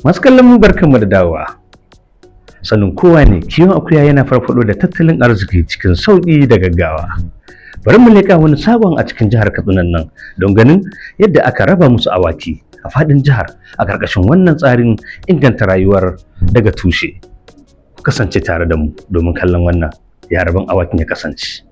Masu kallon mu, barkanmu da dawowa. Sanin kowa ne kiwon akuya yana farfado da tattalin arziki cikin sauƙi da gaggawa. Bari mu leƙa wani sabon a cikin jihar Katsina nan don ganin yadda aka raba musu awaki a faɗin jihar a ƙarƙashin wannan tsarin inganta rayuwar daga tushe. Ku kasance tare da mu domin kallon wannan ya rabon awakin ya kasance.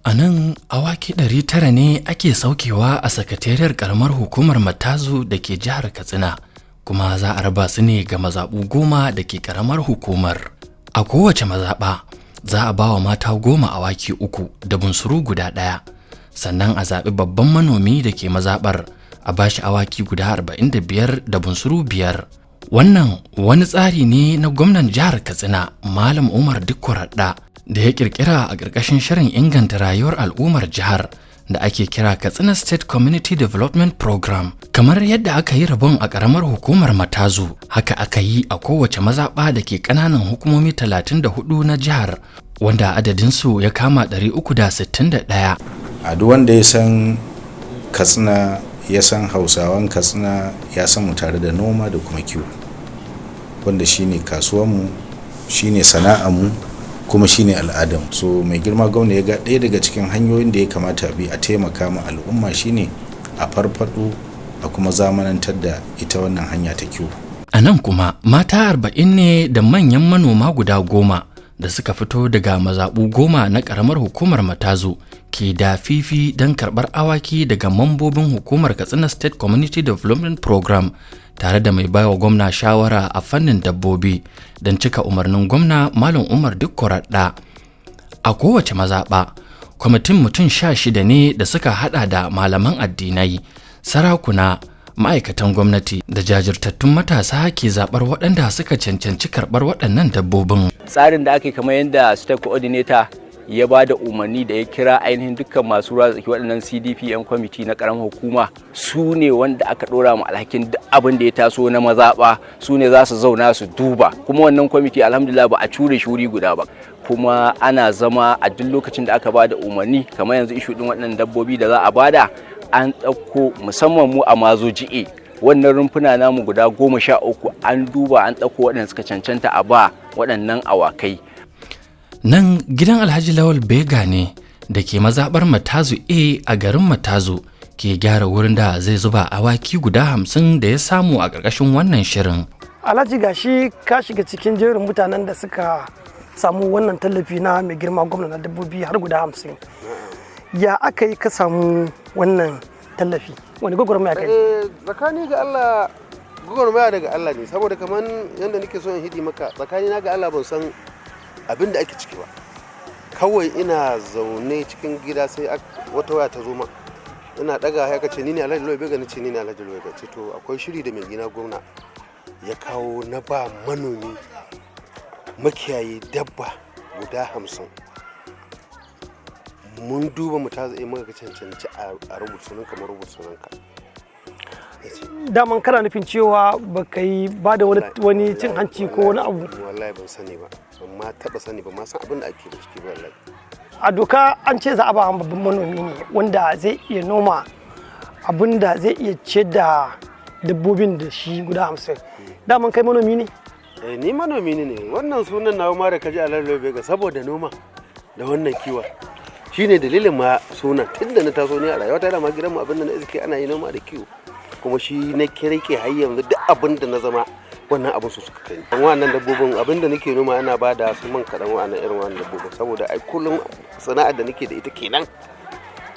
A nan awaki 900 ne ake saukewa a sakatariyar karamar hukumar Matazu da ke jihar Katsina, kuma za a raba su ne ga mazaɓu 10 da ke karamar hukumar. A kowace mazaɓa za a ba wa mata 10 awaki uku da bunsuru guda ɗaya, sannan a zaɓi babban manomi da ke mazaɓar a ba shi awaki guda 45 da bunsuru biyar. Wannan wani tsari ne na gwamnan jihar Katsina, Malam Umar Dikko Radda, da ya kirkira a ƙarƙashin shirin inganta rayuwar al'ummar jihar da ake kira Katsina State Community Development Program. Kamar yadda aka yi rabon a ƙaramar hukumar Matazu, haka aka yi a kowace mazaɓa da ke ƙananan hukumomi 34 na jihar, wanda adadinsu ya kama 361. A duk wanda ya san Katsina, ya san Hausawan Katsina, ya san mu tare da noma da kuma kiwo, wanda shine kasuwanmu, shine sana'armu, kuma shine al'adarmu. So mai girma gwamna ya ga ɗaya daga cikin hanyoyin da ya kamata bi a taimaka ma al'umma shine a farfado a kuma zamanantar da ita wannan hanya ta kiwo. A nan kuma mata 40 ne da manyan manoma guda 10 da suka fito daga mazaɓu 10 na ƙaramar hukumar Matazu ke da fifi don karɓar awaki daga mambobin hukumar Katsina State Community Development Program tare da mai baiwa gwamna shawara a fannin dabbobi don cika umarnin gwamna, Malam Umar Dikko Radda. A kowace mazaɓa, kwamitin mutum 16 ne da suka hada da malaman addinai, sarakuna, ma'aikatan gwamnati da jajirtattun matasa ke zaɓar waɗanda suka cancanci karɓar waɗannan dabbobin. Tsarin da aka yi, kamar yadda state coordinator ya ba da umarni da ya kira ainihin dukkan masu ruwa tsaki, waɗannan CDP, 'yan kwamiti na ƙaramar hukuma, su ne wanda aka ɗora mu alhakin duk abin da ya taso na mazaɓa, su ne za su zauna su duba. Kuma wannan kwamiti, alhamdulillah, ba a cure shi wuri guda ba, kuma ana zama a duk lokacin da aka ba da umarni. Kamar yanzu issue ɗin waɗannan dabbobi da za a bada, an ɗauko musamman mu a Mazoji A, wannan rumfuna namu guda 13, an duba, an ɗauko waɗanda suka cancanta a ba waɗannan awakai. Nan gidan Alhaji Lawal Bega ne da ke mazaɓar Matazu A a garin Matazu ke gyara wurin da zai zuba awaki guda 50 da ya samu a ƙarƙashin wannan shirin. Alhaji, gashi ka shiga cikin jerin mutanen da suka samu wannan tallafi na mai girma gwamna na dabbobi har guda 50. Ya aka yi ka samu wannan tallafi? Wani gwagwarmaya kai? Eh, tsakani ga Allah, gwagwarmaya daga Allah ne, saboda kamar yadda nake so in hidi maka, tsakani na ga Allah ban san abin da ake ciki ba. Kawai ina zaune cikin gida sai wata waya ta zo ma. Ina daga ya ce, "Ni ne Alhaji Lawal Bega." Ni ce, "Ni ne Alhaji Lawal Bega." Ce, "To akwai shiri da mai gina gwamna ya kawo na ba manomi makiyayi dabba guda 50. Mun duba mu ta zai muka cancanci a rubuta sunanka, mu rubuta sunanka." Daman kana nufin cewa baka yi ba da wani cin hanci ko wani abu? Wallahi ban sani ba, ban ma taba sani ba, ma san abin da ake da ciki ba wallahi. A doka an ce za a ba babban manomi ne wanda zai iya noma abin da zai iya ciyar da dabbobin da shi guda 50. Daman kai manomi ne? Eh, ni manomi ne. Wannan sunan nawa ma da kaji, Alhaji Bega, saboda noma da wannan kiwon shine dalilin ma sunan. Tun da na taso ne a rayuwa ta, dama gidanmu abin da na iske ana yi noma da kiwo, kuma shi na kirke har yanzu. Duk abin da na zama, wannan abin su suka kai. An wannan dabbobin, abin da nake noma ana ba da su man kaɗan, wa'annan irin wannan dabbobin, saboda ai kullum sana'ar da nake da ita kenan,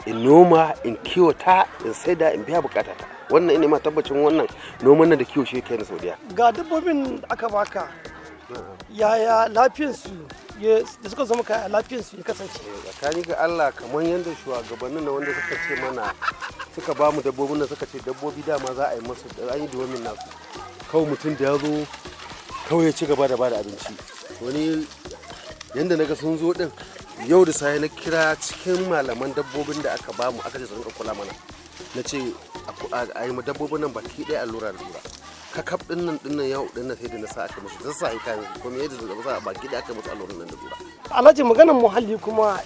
in noma, in kiwata, in saida, in biya bukata ta. Wannan ina ma tabbacin wannan noman nan da kiwo shi kai na Saudiya. Ga dabbobin da aka baka, yaya lafiyarsu da suka zama ka, lafiyarsu ya kasance? Tsakani ga Allah, kamar yadda shugabannin na wanda suka ce mana, suka ba mu dabbobin nan, suka ce dabbobi dama za a yi masu, an yi deworming nasu. Kawai mutum da ya zo kawai ya ci gaba da bada abinci. Wani yadda naga sun zo din yau da sai na kira cikin malaman dabbobin da aka bamu, aka ce su rinka kula mana, na ce a yi ma dabbobin nan baki ɗaya allura da lura kakaf din nan din nan yau din nan, sai da na sa aka musu zan sa kayan kuma yadda zan sa baki ɗaya aka musu alluran nan da lura. Alhaji, maganar muhalli kuma,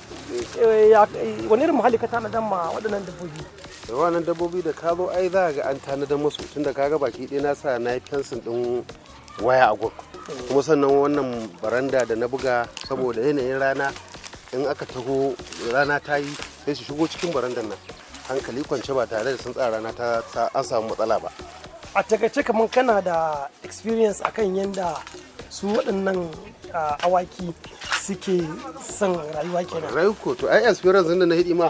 wani irin muhalli ka tanadar ma waɗannan dabbobi? Da wannan dabbobi da ka zo, ai za ga an tanadar musu, tunda ka ga baki ɗaya na sa na yi fencing ɗin waya a gun. Kuma sannan wannan baranda da na buga, saboda yanayin rana, in aka taho rana ta yi, sai su shigo cikin barandan nan hankali kwance ba tare da sun tsara rana ta an samu matsala ba. A takaice, kamar kana da experience akan yadda su waɗannan awaki suke son rayuwa kenan. Rayuko, to ai experience din da na hidi ma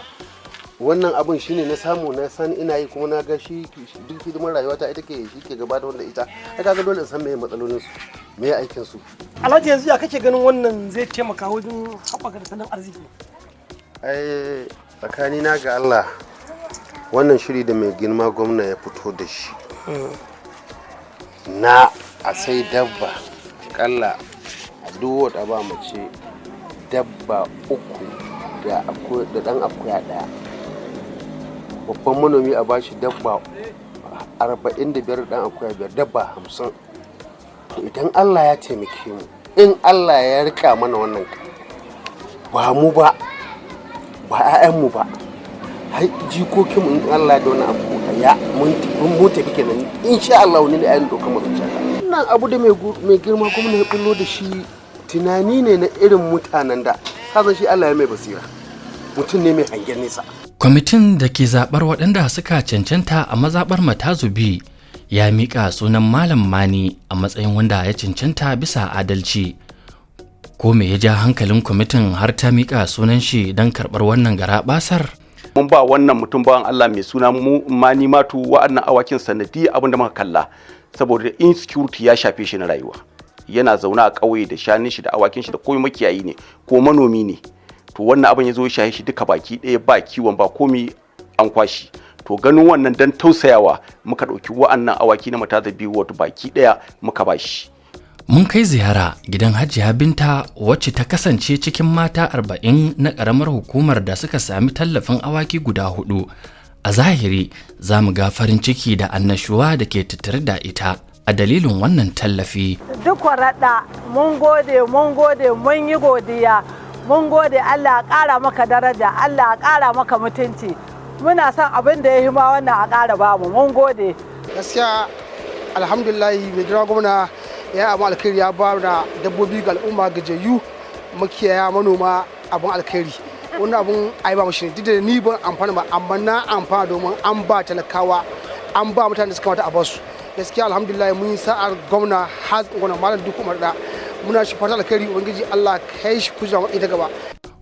wannan abun shine na samu, na san ina yi, kuma na ga shi duk hidimar rayuwa ta ita ke shi ke gaba da wanda ita. Ai kaga dole in san meye matsalolin su, meye aikin su. Alhaji, yanzu ya kake ganin wannan zai taimaka wajen haɓaka tattalin arziki? Ai tsakanina ga Allah, wannan shiri da mai girma gwamna ya fito da shi na a sai dabba kalla a duk wata, ba mace dabba uku da dan akuya daya, babban manomi a bashi dabba 45 da dan akuya biyar, dabba 50. To idan Allah ya taimake mu, in Allah ya rika mana wannan, ba mu ba, ba 'ya'yanmu ba, har jikokinmu, in Allah da wani abu ya mun tafi kenan, insha Allah wani da ayin dokar mu zuciya. Wannan abu da mai girma gwamna ya bullo da shi, tunani ne na irin mutanen da kasan shi Allah ya mai basira, mutum ne mai hangen nesa. Kwamitin da ke zaɓar waɗanda suka cancanta a mazaɓar Matazu B ya miƙa sunan Malam Mani a matsayin wanda ya cancanta bisa adalci. Ko me ya ja hankalin kwamitin har ta miƙa sunan shi don karɓar wannan garaɓasar? Mun ba wannan mutum, bawan Allah mai suna mu Mani Matu, wa'annan awakin sanadi abin da muka kalla, saboda insecurity ya shafe shi na rayuwa. Yana zaune a ƙauye da shanun shi da awakin shi da komai, makiyayi ne ko manomi ne. To wannan abin ya zo ya shafe shi duka baki ɗaya, ba kiwon, ba komi, an kwashi. To ganin wannan, dan tausayawa, muka ɗauki wa'annan awaki na Matazu biyu wato baki ɗaya muka bashi. Mun kai ziyara gidan Hajiya Binta, wacce ta kasance cikin mata 40 na ƙaramar hukumar da suka sami tallafin awaki guda hudu. A zahiri za mu ga farin ciki da annashuwa da ke tattare da ita a dalilin wannan tallafi. Duk raɗa, mun gode, mun gode, mun yi godiya, mun gode. Allah ya ƙara maka daraja, Allah ya ƙara maka mutunci. Muna son abin da ya hima wannan a ƙara bamu. Mun gode. Gaskiya alhamdulillah, mai girma gwamna ya abin alkhairi, ya ba da dabbobi ga al'umma, gajiyayyu, makiyaya, manoma, abin alkhairi. Wannan abun ai ba mu shi ne, duk da ni ban amfana ba, amma na amfana domin an ba talakawa, an ba mutane da suka kamata a basu. Gaskiya alhamdulillah, mun yi sa'ar gwamna, har gwamna Malam Dikko Umar da muna shi fata alkhairi, Ubangiji Allah kai shi kujera matsayi ta gaba.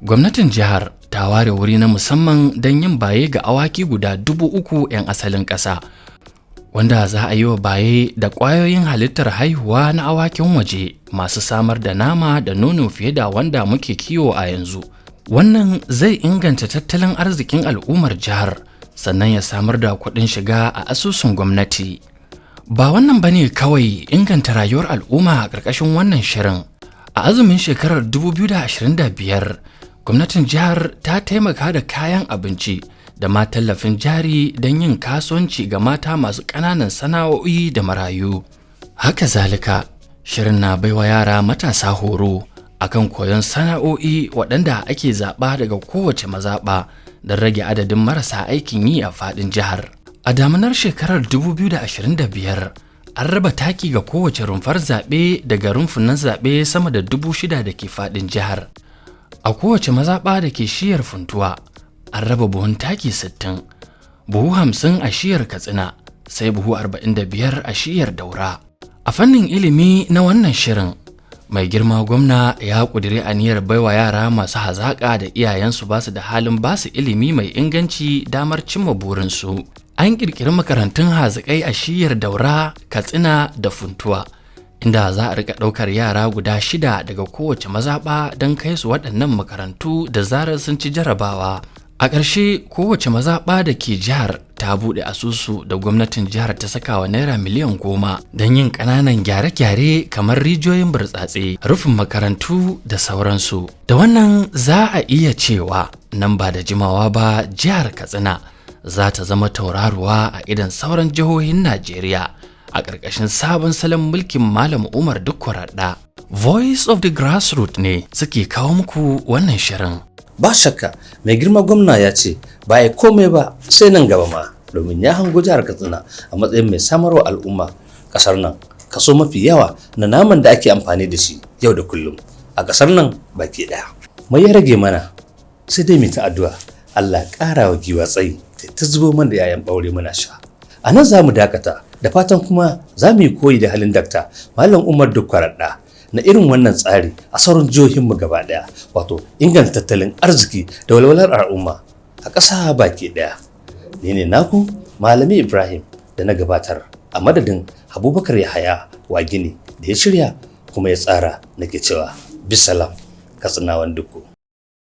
Gwamnatin jihar ta ware wuri na musamman don yin baye ga awaki guda 3,000 'yan asalin ƙasa, wanda za a yi wa baye da ƙwayoyin halittar haihuwa na awakin waje masu samar da nama da nono fiye da wanda muke kiwo a yanzu. Wannan zai inganta tattalin arzikin al'ummar jihar, sannan ya samar da kuɗin shiga a asusun gwamnati. Ba wannan ba ne kawai inganta rayuwar al'umma a ƙarƙashin wannan shirin. A azumin shekarar 2025, gwamnatin jihar ta taimaka da kayan abinci da ma tallafin jari don yin kasuwanci ga mata masu ƙananan sana'o'i da marayu. Haka zalika, shirin na baiwa yara matasa horo akan koyon sana'o'i waɗanda ake zaɓa daga kowace mazaɓa don rage adadin marasa aikin yi a faɗin jihar. A damanar shekarar 2025, an raba taki ga kowace rumfar zaɓe daga rumfunan zaɓe sama da 6,000 da ke faɗin jihar. A kowace mazaɓa da ke shiyar Funtuwa, an raba buhun taki 60, buhu 50 a shiyar Katsina, sai buhu 45 a shiyar Daura. A fannin ilimi na wannan shirin, mai girma gwamna ya ƙudiri aniyar baiwa yara masu hazaƙa da iyayensu basu da halin basu ilimi mai inganci damar cimma burinsu. An ƙirƙiri makarantun haziƙai a shiyar Daura, Katsina da Funtuwa, inda za a rika ɗaukar yara guda shida daga kowace mazaɓa don kai su waɗannan makarantu da zarar sun ci jarabawa. A ƙarshe, kowace mazaɓa da ke jihar ta buɗe asusu da gwamnatin jihar ta saka wa naira miliyan 10 don yin ƙananan gyare-gyare kamar rijiyoyin burtsatse, rufin makarantu da sauransu. Da wannan za a iya cewa nan ba da jimawa ba jihar Katsina za ta zama tauraruwa a idan sauran jihohin Najeriya a ƙarƙashin sabon salon mulkin Malam Umar Dikko Radda. Voice of the Grassroots ne suke kawo muku wannan shirin. Ba shakka mai girma gwamna ya ce ba ya komai ba sai nan gaba ma, domin ya hango jihar Katsina a matsayin mai samarwa al'umma kasar nan kaso mafi yawa na naman da ake amfani da shi yau da kullum a kasar nan baki daya. Mai ya rage mana sai dai mu ta addu'a Allah ƙara wa giwa tsayi ta zubo mana da 'ya'yan ɓaure muna sha. A nan za mu dakata, da fatan kuma za mu yi koyi da halin Dakta Malam Umar Dukkwaraɗa na irin wannan tsari a sauran jihohinmu gaba ɗaya, wato inganta tattalin arziki da walwalar al'umma a ƙasa baki ɗaya. Ni ne naku Malami Ibrahim da na gabatar a madadin Abubakar Yahaya Wagini da ya shirya kuma ya tsara, nake cewa bisalam Katsinawan Dukku.